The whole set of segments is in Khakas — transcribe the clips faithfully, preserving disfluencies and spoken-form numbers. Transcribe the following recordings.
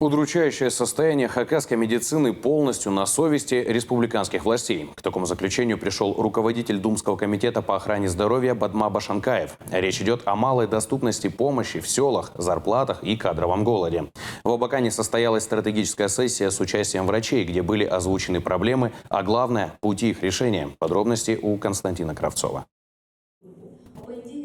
Удручающее состояние хакасской медицины полностью на совести республиканских властей. К такому заключению пришёл руководитель Думского комитета по охране здоровья Бадма Башанкаев. Речь идёт о малой доступности помощи в сёлах, зарплатах и кадровом голоде. В Абакане состоялась стратегическая сессия с участием врачей, где были озвучены проблемы, а главное, пути их решения. Подробности у Константина Кравцова.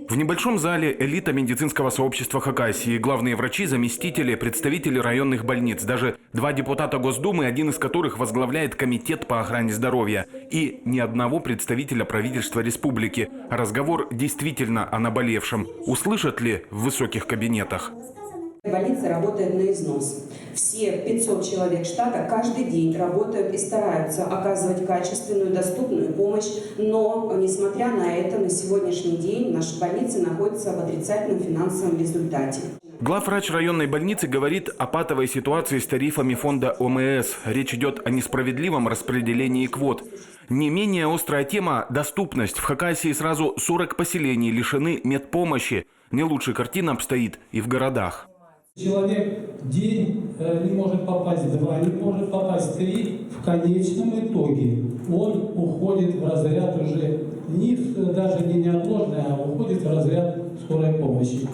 В небольшом зале элита медицинского сообщества Хакасии, главные врачи, заместители, представители районных больниц, даже два депутата Госдумы, один из которых возглавляет Комитет по охране здоровья, и ни одного представителя правительства республики. Разговор действительно о наболевшем. Услышат ли в высоких кабинетах? Больница работает на износ. Все пятьсот человек штата каждый день работают и стараются оказывать качественную, доступную помощь, но, несмотря на это, на сегодняшний день наши больницы находятся в отрицательном финансовом результате. Главврач районной больницы говорит о патовой ситуации с тарифами фонда ОМС. Речь идёт о несправедливом распределении квот. Не менее острая тема — доступность. В Хакасии сразу сорок поселений лишены медпомощи. Не лучше картина обстоит и в городах. Человек день, э, не может попасть, два не может попасть, три. В конечном итоге он уходит в разряд уже не в, даже не неотложной, а уходит в разряд скорой помощи.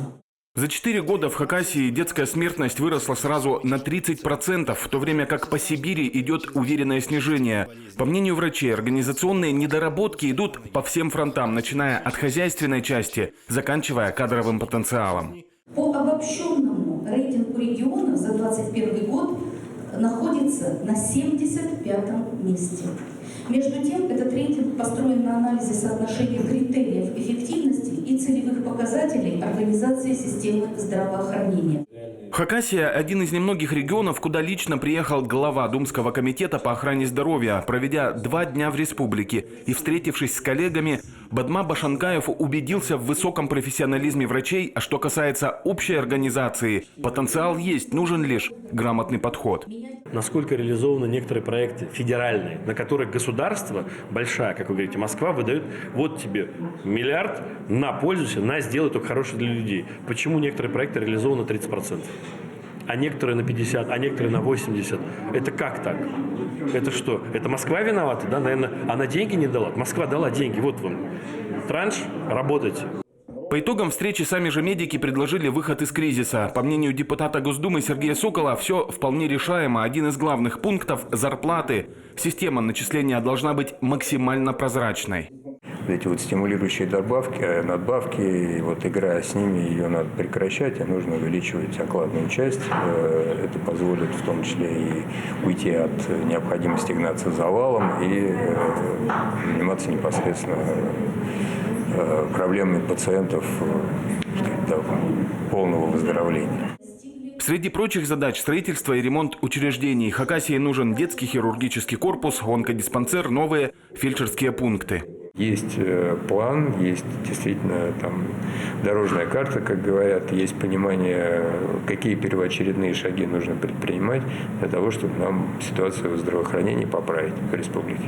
За четыре года в Хакасии детская смертность выросла сразу на тридцать процентов, в то время как по Сибири идёт уверенное снижение. По мнению врачей, организационные недоработки идут по всем фронтам, начиная от хозяйственной части, заканчивая кадровым потенциалом. По обобщённому рейтингу регионов за двадцать первый год находится на семьдесят пятом месте. Между тем, этот рейтинг построен на анализе соотношения критериев эффективности и целевых показателей организации системы здравоохранения. Хакасия — один из немногих регионов, куда лично приехал глава Думского комитета по охране здоровья. Проведя два дня в республике и встретившись с коллегами, Бадма Башанкаев убедился в высоком профессионализме врачей, а что касается общей организации, потенциал есть, нужен лишь грамотный подход. Насколько реализованы некоторые проекты федеральные, на которые государство, большая, как вы говорите, Москва, выдает: «Вот тебе миллиард, на, пользуйся, на, сделай только хорошее для людей». Почему некоторые проекты реализованы тридцать процентов? А некоторые на пятьдесят, а некоторые на восемьдесят. Это как так? Это что? Это Москва виновата, да? Наверное, она деньги не дала. Москва дала деньги. Вот вам транш, работайте. По итогам встречи сами же медики предложили выход из кризиса. По мнению депутата Госдумы Сергея Сокола, всё вполне решаемо. Один из главных пунктов — зарплаты. Система начисления должна быть максимально прозрачной. Вот эти вот стимулирующие добавки, э, надбавки, и вот игра с ними, её надо прекращать, и нужно увеличивать окладную часть. Э, это позволит в том числе и уйти от необходимости гнаться за валом и, э, заниматься непосредственно, э, проблемами пациентов, э, так сказать, до полного выздоровления. Среди прочих задач — строительство и ремонт учреждений. Хакасии нужен детский хирургический корпус, онкодиспансер, новые фельдшерские пункты. Есть, э, план, есть действительно там дорожная карта, как говорят, есть понимание, какие первоочередные шаги нужно предпринимать для того, чтобы нам ситуацию в здравоохранении поправить в республике.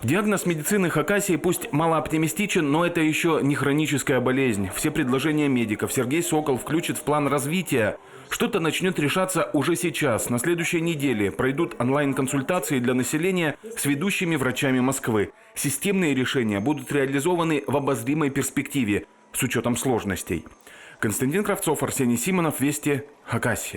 Диагноз медицины Хакасии пусть малооптимистичен, но это ещё не хроническая болезнь. Все предложения медиков Сергей Сокол включит в план развития. Что-то начнёт решаться уже сейчас. На следующей неделе пройдут онлайн-консультации для населения с ведущими врачами Москвы. Системные решения будут реализованы в обозримой перспективе с учётом сложностей. Константин Кравцов, Арсений Симонов, Вести, Хакасия.